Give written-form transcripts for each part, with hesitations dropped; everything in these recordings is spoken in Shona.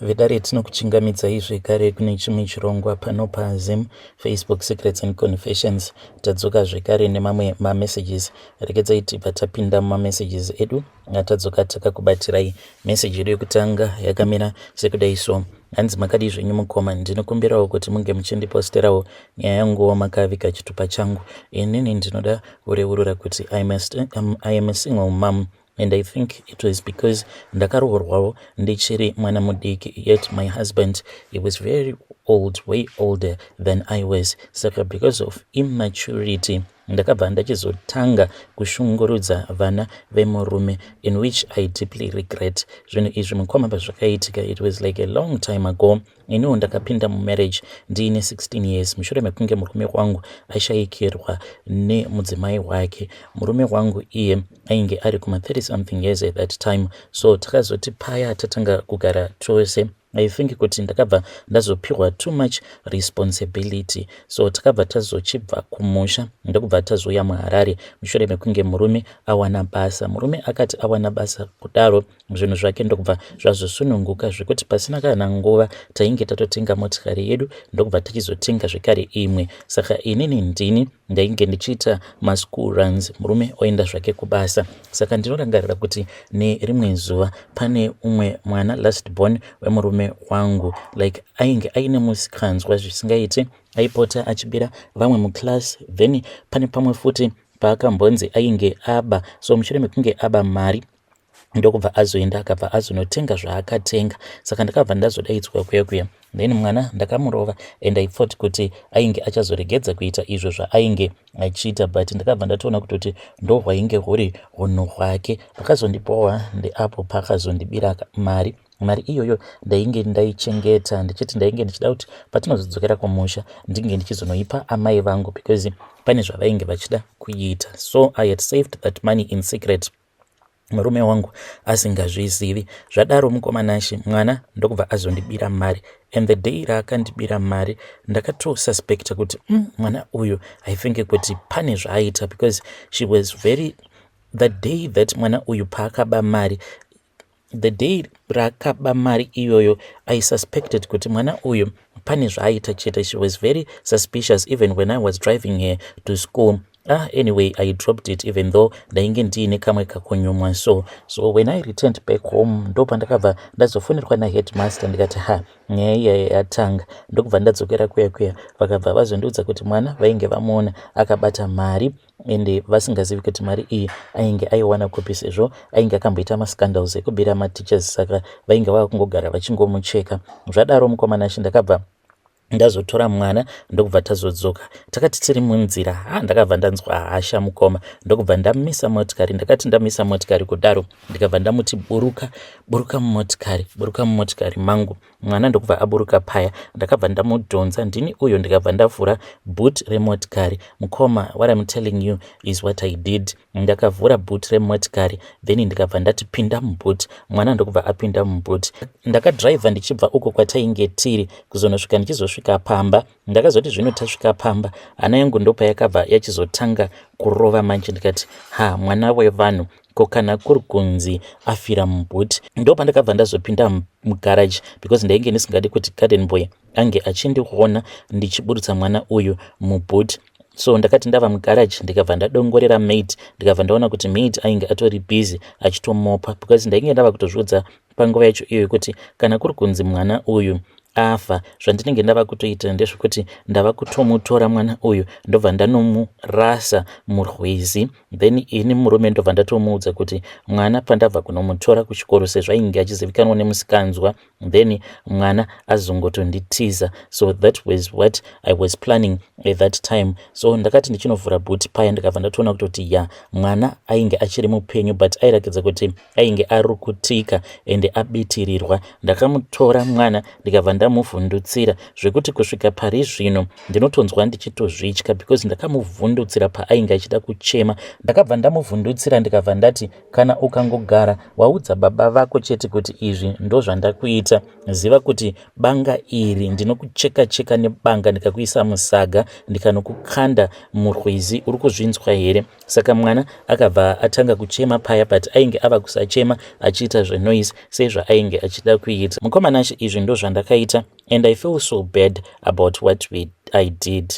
Vedare, tinokuchingamidzai zvekare kune chimwe chirongwa pano paZim Facebook Secrets and Confessions. Tadzoka zvekare nemamwe mamessages. Regedzai tibva tapinda mumamessages edu atadzoka takakubatirai. Meseji yedu yekutanga yakamira sekudai so: hanzi, "Makadii zvenyu mukoma? Ndinokumbirawo kuti munge muchindiposterawo nyaya yanguwo makaviga chitupa changu. Inini ndinoda kureurura kuti I am a single mum and I think it was because ndakaroorwawo ndichiri mwana mudiki, yet my husband, he was very old, way older than I was. Saka because of immaturity, ndakabva ndachizotanga kushungurudza vana vemurume, in which I deeply regret. Zvinhu izvi, mukoma, pazvakaitika, it was like a long time ago. Iniwo ndakapinda mumarriage ndiine 16 years, mushure mekunge murume wangu ashayikirwa nemudzimai wake. Murume wangu iye ainge ari kuma30 something years at that time. So takazoti paya tatanga kugara tose, I think kuti ndakabva ndazopiwa too much responsibility. So takabva tazochibva kumusha, ndokubva tazouya muHarare mushure mekunge murume awana basa. Murume akati awana basa kudaro, zvinhu zvake ndokubva zvazosununguka, zvekuti pasina kana nguva tainge tatotenga motikari yedu, ndokubva tichizotenga zvekare imwe. Saka inini ndini ndainge ndichiita maschool runs, murume oenda zvake kubasa. Saka ndinorangarira kuti nerimwe zuva pane umwe mwana, last born wemurume wangu, like ainge aine musikanzwa zvisingaiti. Aipota achibira vamwe muclass. Then pane pamwe futi paakambonzi ainge aba. So mushure mekunge aba mari, ndokubva azoenda, akabva azonotenga zvaakatenga. Saka ndakabva ndazodaidzwa kuya kuya. Then mwana ndakamurova and I thought kuti ainge achazoregedza kuita izvo zvaainge achiita, but ndakabva ndatoona kutoti ndo hwainge huri unhu hwake. Pakazondibohwa ndeapo paakazondibira mari. Mari iyoyo ndainge ndaichengeta, ndichiti ndainge ndichida kuti patinozodzokera kumusha ndinge ndichizonoipa amai vangu, because pane zvavainge vachida kuita. So I had saved that money in secret, murume wangu asingazvizivi. Zvadaro, mukoma Nashe, mwana ndokubva azondibira mari. And the day raakandibira mari, ndakatosuspecta kuti mwana uyu, I think kuti pane zvaaita, because she was very, the day that mwana uyu paakaba mari, the day raakaba mari iyoyo, I suspected kuti mwana uyu pane zvaaita chete. She was very suspicious even when I was driving her to school. Ah, anyway, I dropped it, even though ndainge ndiine kamwe kakunyumwa. So when I returned back home, ndo pandakabva ndazofonерwa naheadmaster. Ndikati, "Ha, nyaya iyaya yatanga." Ndokubva ndadzokera kuya kuya. Vakabva vazondiudza kuti mwana vainge vamuona akabata mari, ende vasingazivi kuti mari iyi ainge aiwana kupi, sezvo ainge akamboita mascandals ekubira mateachers. Saka vainge vava kungogara vachingomucheka. Zvadaro, mukoma Nashe, ndakabva ndazotora mwana, ndokubva tazodzoka. Takati tiri munzira, ha, ndakabva ndanzwa hasha, mukoma, ndokubva ndamisa motikari. Ndakati ndamisa motikari kudaro, ndikabva ndamuti, "Buruka, buruka mumotikari, buruka mumotikari mangu." Mwana ndokubva aburuka paya. Ndakabva ndamudhonza, ndini uyo, ndikabva ndavhura boot remotikari. Mukoma, what I'm telling you is what I did. Ndakavhura boot remotikari, then ndikabva ndati, "Pinda muboot." Mwana ndokubva apinda muboot. Ndakadhiraivha ndichibva uko kwatainge tiri kuzonosvika, ndichizosvika pamba. Ndakazoti zvino tasvika pamba, hana yangu ndopayakabva yachizotanga kurova manje. Ndikati, "Ha, mwana wevanhu, ko kana kuri kunzi afira muboot?" Ndo pandakabva ndazopinda mugaraji, because ndainge ndisingadi kuti garden boy ange achindiona ndichiburutsa mwana uyu muboot. So ndakati ndava mugaraji, ndikabva ndadongorera maid, ndikabva ndaona kuti maid ainge atori busy achitomopa, because ndainge ndava kutozviudza panguva yacho iyoyo kuti kana kuri kunzi mwana uyu afa, zvandinenge ndava kutoita ndezvekuti ndava kutomutora mwana uyu, ndobva ndanomurasa murwizi. Then ini murume ndobva ndatomuudza kuti mwana pandabva kunomutora kuchikoro, sezvo ainge achizivikanwa nemusikanzwa, then mwana azongotonditiza. So that was what I was planning at that time. So ndakati ndichinovhura boot paya, ndikabva ndatoona kutoti ya, mwana ainge achiri mupenyu, but airatidza kuti ainge ari kutika ende abitirirwa. Ndakamutora mwana, ndikabva ndamuisa muboot. ndamuvhundutsira zvekuti kusvika pari zvino ndinotonzwa ndichitozvitya because ndakamuvhundutsira paainge achida kuchema. Ndakabva ndamuvhundutsira ndikabva ndati kana ukangogara waudza baba vako chete kuti izvi ndozvandakuita, ziva kuti banga iri ndinokucheka cheka nebanga ndikakuisa musaga ndikanokukanda murwizi. Uri kuzvinzwa here? Saka mwana akabva atanga kuchema paya, but ainge ava kusachema achiita zvenoise sezvaainge achida kuita. Mukoma Nashe, izvi ndozvandakaita and I feel so bad about what I did.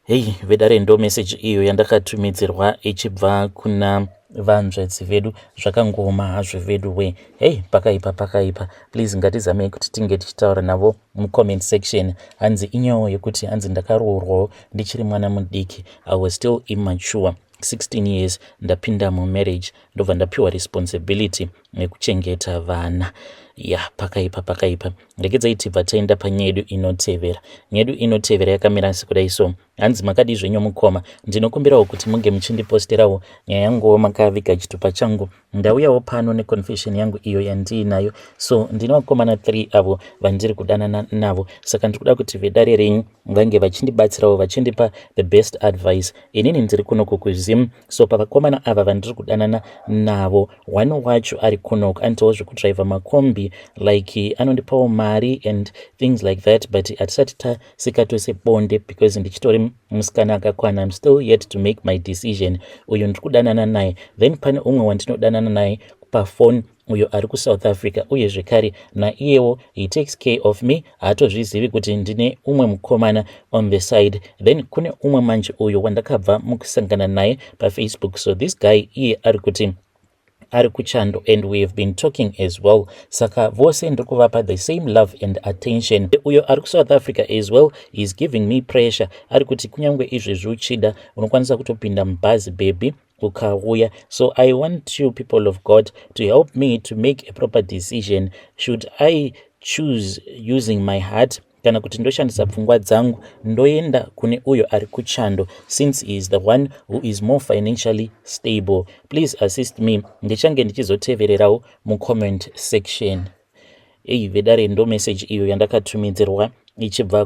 Hei vedare, ndo meseji iyo yandakatumidzirwa ichibva kuna vanzvedzi vedu. Zvakangoma hazvo vedu we. Hei, pakaipa, pakaipa. Please, ngatizamei kuti tinge tichitaura navo mucomment section. Hanzi inyawo yekuti hanzi ndakaroorwawo ndichiri mwana mudiki. I was still immature, 16 years ndapinda mumarriage, ndobva ndapiwa responsibility yekuchengeta vana. Ya, pakaipa, pakaipa. Regedzai tibva taenda panyaya yedu inotevera. Nyaya yedu inotevera yakamira sekudai so. Hanzi, "Makadi zvenyu mukoma? Ndinokumbirawo kuti munge muchindiposterawo nyaya yanguwo makaviga chitupa changu. Ndauyawo pano neconfession yangu iyo yandiinayo. So ndine vakomana 3 avo vandiri kudanana navo, saka ndiri kuda kuti vedare renyu vange vachindibatsirawo, vachindipa the best advice. Inini ndiri kunoku kuZim. So pavakomana ava vandiri kudanana navo, one wacho ari kunoku, anoitawo zvekudhiraivha makombi, like anondipawo mari and things like that, but hatisati tasika tose bonde because ndichitori musikana akakwana. I'm still yet to make my decision. Uyu ndiri kudanana naye. Then pane umwe wandinodanana naye pafoni, uyo ari kuSouth Africa, uye zvekare naiyewo he takes care of me, haatozvizivi kuti ndine umwe mukomana on the side. Then kune umwe manje uyo wandakabva mukusangana naye paFacebook. So this guy, iye ari kuti ari kuchando and we have been talking as well. Saka vose ndiri kuvapa the same love and attention. Uyo ari kuSouth Africa as well is giving me pressure. Ari kuti kunyange izvezvi uchida, unokwanisa kutopinda mubhazi, baby, ukauya. So I want you people of God to help me to make a proper decision. Should I choose using my heart, kana kuti ndoshandisa pfungwa dzangu, ndoenda kune uyo ari kuchando, since he is the one who is more financially stable? Please assist me. Ndichange ndichizotevererawo mucomment section." Ei vedare, ndo message iyo yandakatumidzirwa ichibva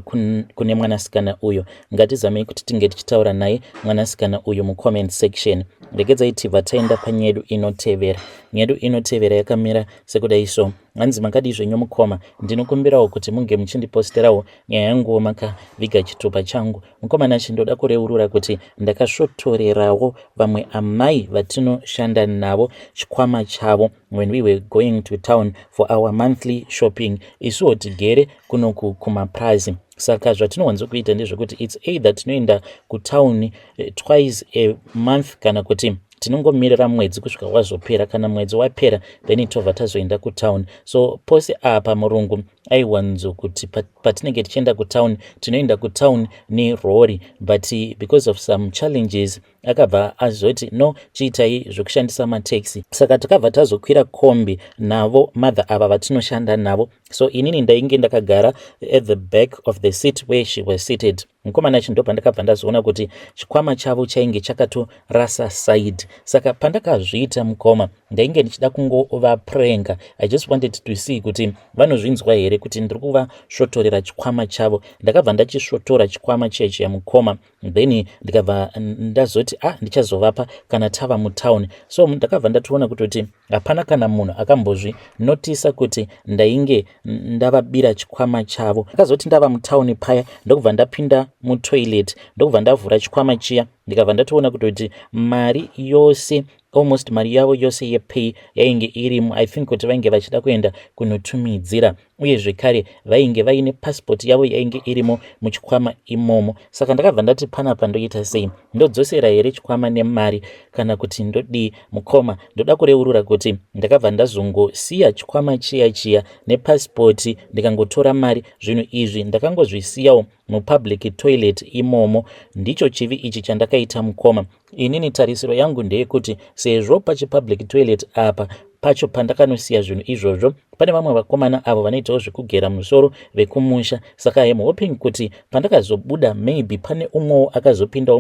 kune mwanasikana uyo. Ngatizamei kuti tinge tichitaura naye mwanasikana uyo mucomment section. Regedzai tibva taenda panyaya yedu inotevera. Nyaya yedu inotevera yakamira sekudai so. Hanzi, "Makadii zvenyu mukoma? Ndinokumbirawo kuti munge muchindiposterawo nyaya yanguwo makaviga chitupa changu. Mukoma Nashe, ndoda kureurura kuti ndakasvotorerawo vamwe amai vatinoshanda navo chikwama chavo when we were going to town for our monthly shopping. Isuwo tigere kunoku kumaprazi, saka zvatinowanzokuita ndezvekuti it's either tinoenda kutauni twice a month, kana kuti tinongomirira mwedzi kusvika wazopera. Kana mwedzi wapera, then tobva tazoenda kutown. So pose apa murungu aiwanzokuti patinenge tichienda kutown, tinoenda kutown nerori, but because of some challenges akabva azoti, 'No, chiitai zvokushandisa mataxi.' Saka takabva tazokwira kombi navo mother ava vatinoshanda navo. So inini ndainge ndakagara at the back of the seat where she was seated. Mukoma Nashe, ndo pandakabva ndazoona kuti chikwama chavo chainge chakatorasa side. Saka pandakazviita, mukoma, ndainge ndichida kungovapranka. I just wanted to see kuti vanozvinzwa here kuti ndiri kuvasvotorera chikwama chavo. Ndakabva ndachisvotora chikwama chechi yamukoma, then ndikabva ndazoti, 'Ah, ndichazovapa kana tava mutown.' So ndakabva ndatoona kutoti hapana kana munhu akambozvinotisa kuti ndainge ndavabira chikwama chavo. Ndakazoti ndava mutauni paya, ndokubva ndapinda mutoilet, ndokubva ndavhura chikwama chiya, ndikabva ndatoona kutoti mari yose, almost mari yavo yose yepay yainge irimo. I think kuti vainge vachida kuenda kunotumidzira. Uye zvekare vainge vaine pasipoti yavo yainge irimo muchikwama imomo. Saka ndakabva ndati, 'Panapa ndoita sei? Ndodzosera here chikwama nemari, kana kuti ndodii?' Mukoma, ndoda kureurura kuti ndakabva ndazongosiya chikwama chiya chiya nepasipoti, ndikangotora mari. Zvinhu izvi ndakangozvisiyawo mupublic toilet imomo. Ndicho chivi ichi chandakaita, mukoma. Inini tarisiro yangu ndeyekuti sezvo pachipublic toilet apa pacho pandakanosiya zvinhu izvozvo, pane vamwe vakomana avo vanoitawo zvekugera musoro vekumusha, saka am hoping kuti pandakazobuda, maybe pane umwewo akazopindawo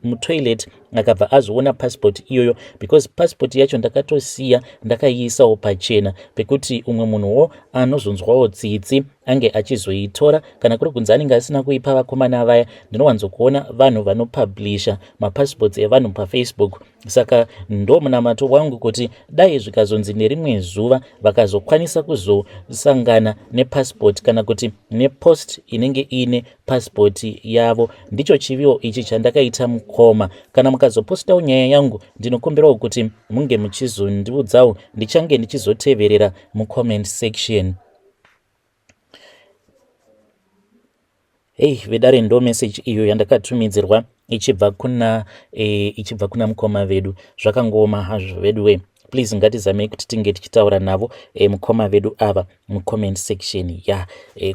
mutoilet." Akabva azoona passport iyoyo, because passport yacho ndakatosiya ndakaiisawo pachena pekuti umwe munhuwo anozonzwawo tsitsi ange achizoitora. Kana kuri kunzi anenge asina kuipa vakomana vaya, ndinowanzokuona vanhu vanopublisha mapassports evanhu paFacebook. Saka ndo munamato wangu kuti dai zvikazonzi nerimwe zuva vakazokwanisa kuzosangana nepassport kana kuti nepost inenge iine passport yavo. Ndicho chiviwo ichi chandakaita, mukoma. Kana mukazopostawo nyaya yangu, ndinokumbirawo kuti munge muchizondiudzawo, ndichange ndichizoteverera mucomment section. Hei vedare, ndo message iyo yandakatumidzirwa ichibva kuna mukoma vedu. Zvakangooma hazvo veduwe. Please, ngatizamei kuti tinge tichitaura navo mukoma vedu ava mucomment section ya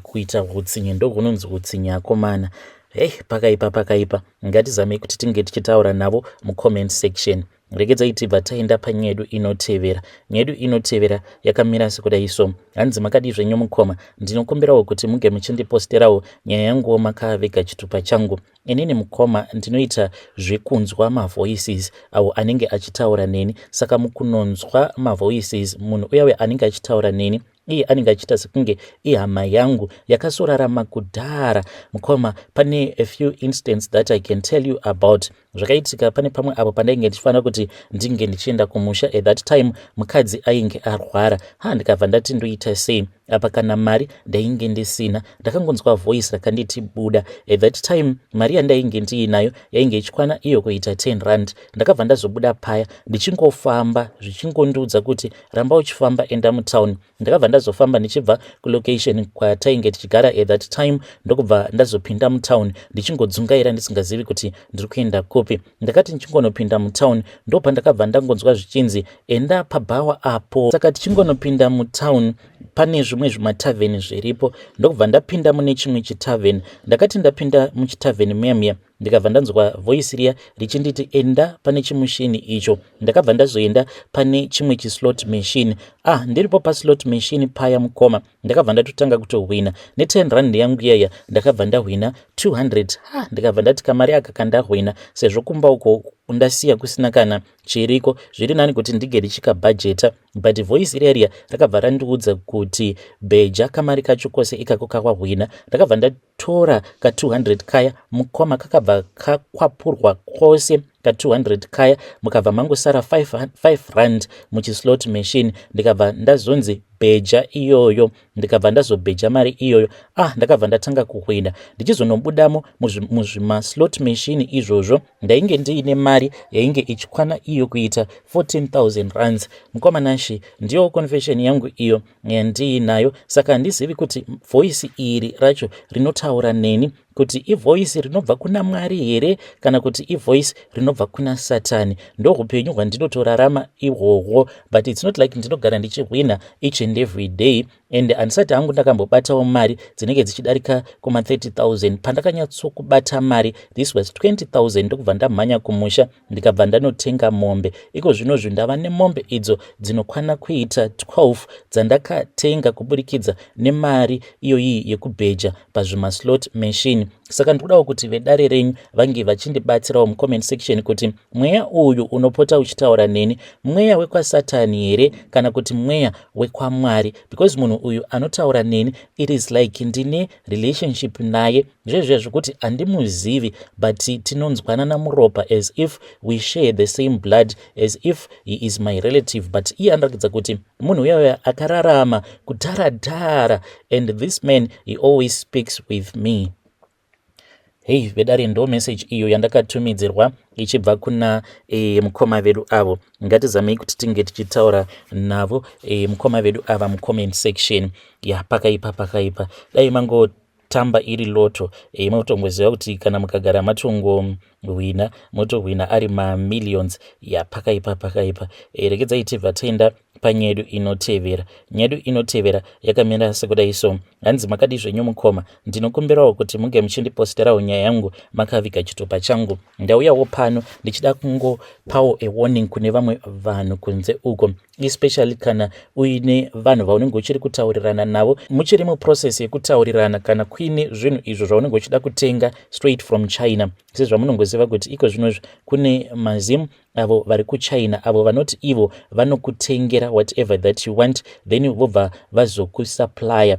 kuita utsinye. Ndokunonzi utsinye, akomana. Hei, pakaipa, pakaipa. Ngatizamei kuti tinge tichitaura navo mucomment section. Regedzai tibva taenda panyaya yedu inotevera. Nyaya yedu inotevera yakamira sekudai so. Hanzi, makadii zvenyu mukoma? Ndinokumbirawo kuti munge muchindiposterawo nyaya yanguwo makavega chitupa changu. Inini mukoma, ndinoita zvekunzwa mavoices awo anenge achitaura neni. Saka mukunonzwa mavoices, munhu uya uya anenge achitaura neni, iye anenge achiita sekunge ihama yangu yakasorarama kudhara. Mukoma, pane a few instance that I can tell you about zvakaitika. Pane pamwe apo pandainge ndichifanira kuti ndinge ndichienda kumusha. At that time mukadzi ainge arwara. Ha, ndikabva ndati ndoita sei apa? Kana mari ndainge ndisina. Ndakangonzwa voice rakanditi buda. At that time mari yandainge ndiinayo yainge ichikwana iyo kuita 10 rand. Ndakabva ndazobuda paya ndichingofamba, zvichingondiudza kuti ramba uchifamba, enda mutown. Ndakabva ndazofamba ndichibva kulocation kwatainge tichigara at that time, ndokubva ndazopinda mutown ndichingodzungaira, ndisingazivi kuti ndiri kuenda kupi. Ndakati ndichingonopinda mutown, ndopandakabva ndangonzwa zvichinzi enda pabhawa apo. Saka tichingonopinda mutown, pane zvimwe zvimatavheni zviripo, ndokubva ndapinda mune chimwe chitavheni. Ndakati ndapinda muchitavheni muya muya, ndikabva ndanzwa voice riya richinditi enda pane chimushini icho. Ndakabva ndazoenda pane chimwe chislot machine. Ah, ndiripo paslot machine paya mukoma, ndakabva ndatotanga kutohwina ne10 rand yangu iyaya. Ndakabva ndahwina 200. Ha, ndikabva ndati kamari aka kandahwina, sezvo kumba uko ndasiya kusina kana chiriko, zviri nani kuti ndige ndichikabhajeta. But voice riya riya rakabva randiudza kuti bheja kamari kacho kose ikako kawahwina. Ndakabva ndatora ka200 kaya mukoma, kakabva kakwapurwa kose ka200 kaya, mukabva mangosara 5 rand muchislot machine. Ndikabva ndazonzi bheja iyoyo. Ndikabva ndazobheja mari iyoyo. Ah, ndakabva ndatanga kuhwina. Ndichizonobudamo muzvimaslot machine izvozvo, ndainge ndiine mari yainge ichikwana iyo kuita 14,000 rands. Mukoma Nashi, ndiyo confession yangu iyo yandiinayo. Saka handizivi kuti voice iri racho rinotaura neni kuti ivoice rinobva kuna Mwari here kana kuti ivoice rinobva kuna Satani. Ndo upenyu hwandinotorarama ihwohwo, but it's not like ndinogara ndichihwina each and every day, and handisati hangu ndakambobatawo mari dzinenge dzichidarika kuma30 000. Pandakanyatsokubata mari, this was 20 000, ndokubva ndamhanya kumusha, ndikabva ndanotenga mombe. Iko zvinozvi ndava nemombe idzo dzinokwana kuita 12 dzandakatenga kuburikidza nemari iyoyi yekubheja pazvimaslot machine. Saka ndikudawo kuti vedare renyu vange vachindibatsirawo mucomment section kuti mweya uyu unopota uchitaura neni, mweya wekwaSatani here kana kuti mweya wekwaMwari? Because munhu uyu anotaura neni, it is like ndine relationship naye zvezve zvekuti handimuzivi, but tinonzwanana muropa, as if we share the same blood, as if he is my relative. But iye anoratidza kuti munhu uyauya akararama kudhara dhara, and this man, he always speaks with me. Hei vedare, ndo message iyo yandakatumidzirwa ichibva kuna mukoma vedu avo. Ngatizamei kuti tinge tichitaura navo mukoma vedu ava mucomment section ya. Pakaipa, pakaipa. Dai mangotamba iri lotto, motongoziva kuti kana mukagara matongohwina, motohwina ari mamillions. Ya, pakaipa, pakaipa. Regedzai tibva taenda panyaya yedu inotevera. Nyaya yedu inotevera yakamira sekudai so. Hanzi, makadi zvenyu mukoma? Ndinokumbirawo kuti munge muchindiposterawo nyaya yangu makaviga chitupa changu. Ndauyawo pano ndichida kungopawo a warning kune vamwe vanhu kunze uko, especially kana uine vanhu vaunenge uchiri kutaurirana navo, muchiri muprocess yekutaurirana, kana kuine zvinhu izvo zvaunenge uchida kutenga straight from China. Sezvamunongoziva. kuziva kuti iko zvinozvi kune maZim avo vari kuChina, avo vanoti ivo vanokutengera whatever that you want, then vobva vazokusupplya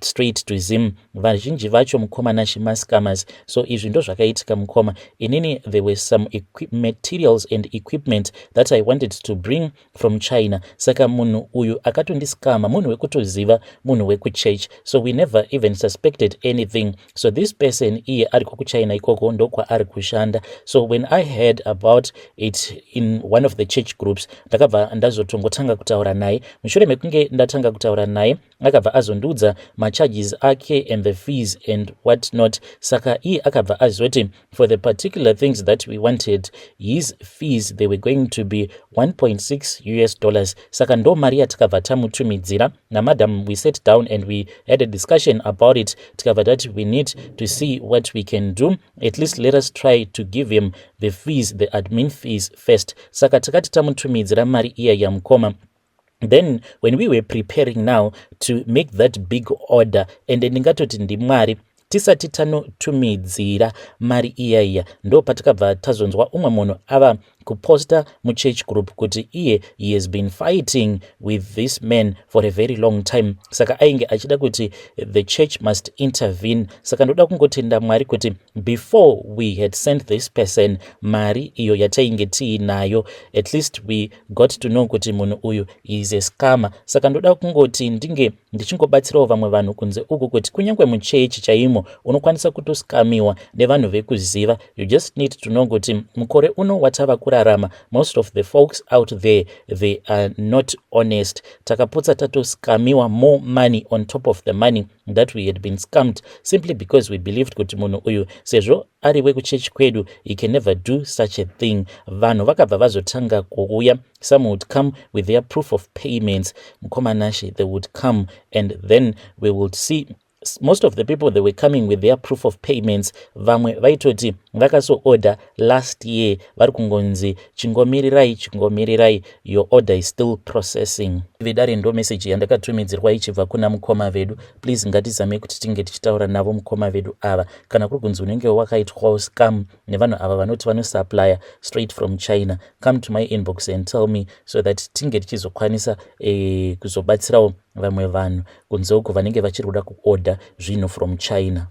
straight to Zim. Vazhinji vacho, mukoma Nashe, mascammers. So izvi ndo zvakaitika, mukoma. Inini there were some materials and equipment that I wanted to bring from China. Saka munhu uyu akatondiscama, munhu wekutoziva, munhu wekuchurch, so we never even suspected anything. So this person, iye ari kuChina ikoko, ndokwaari kushanda. So when I heard about it in one of the church groups, ndakabva ndazotongotanga kutaura naye. Mushure mekunge ndatanga kutaura naye, akabva azondiudza macharges ake and the fees and what not. Saka iye akabva azoti for the particular things that we wanted, his fees, they were going to be US$1.6. Saka ndo mari yatakabva tamutumidzira namadam. We sat down and we had a discussion about it. Tikabva tati we need to see what we can do. At least let us try to give him the fees, the admin fees first. Saka takati tamutumidzira mari iya yamukoma, then when we were preparing now to make that big order, and ndingatoti ndiMwari, tisati tanotumidzira mari iya iya, ndo patakabva tazonzwa umwe munhu ava kuposta muchurch group kuti iye he has been fighting with this man for a very long time. Saka ainge achida kuti the church must intervene. Saka ndoda kungotenda Mwari kuti before we had sent this person mari iyo yatainge tiinayo, at least we got to know kuti munhu uyu is a scammer. Saka ndoda kungoti ndinge ndichingobatsirawo vamwe vanhu kunze uku kuti kunyange muchechi chaimo unokwanisa kutoscamiwa nevanhu vekuziva. You just need to know kuti mukore uno watava kurarama, most of the folks out there, they are not honest. Takaputsa tatoscamiwa more money on top of the money that we had been scammed, simply because we believed kuti munhu uyu, sezvo ari wekuchechi kwedu, he can never do such a thing. Vanhu vakabva vazotanga kuuya. Some would come with their proof of payments, mukoma Nashe. They would come and then we would see most of the people, they were coming with their proof of payments. Vamwe vaitoti vakasoorder last year, vari kungonzi chingomirirai, chingomirirai, your order is still processing. Vedare, ndo meseji yandakatumidzirwa ichibva kuna mukoma vedu. Please, ngatizame kuti tinge tichitaura navo mukoma vedu ava. Kana kuri kunzi unenge wakaitwawo scam nevanhu ava vanoti vanosupplya straight from China, come to my inbox and tell me so that tinge tichizokwanisa kuzobatsirawo vamwe vanhu kunze uko vanenge vachiri kuda kuorder zvinhu from China.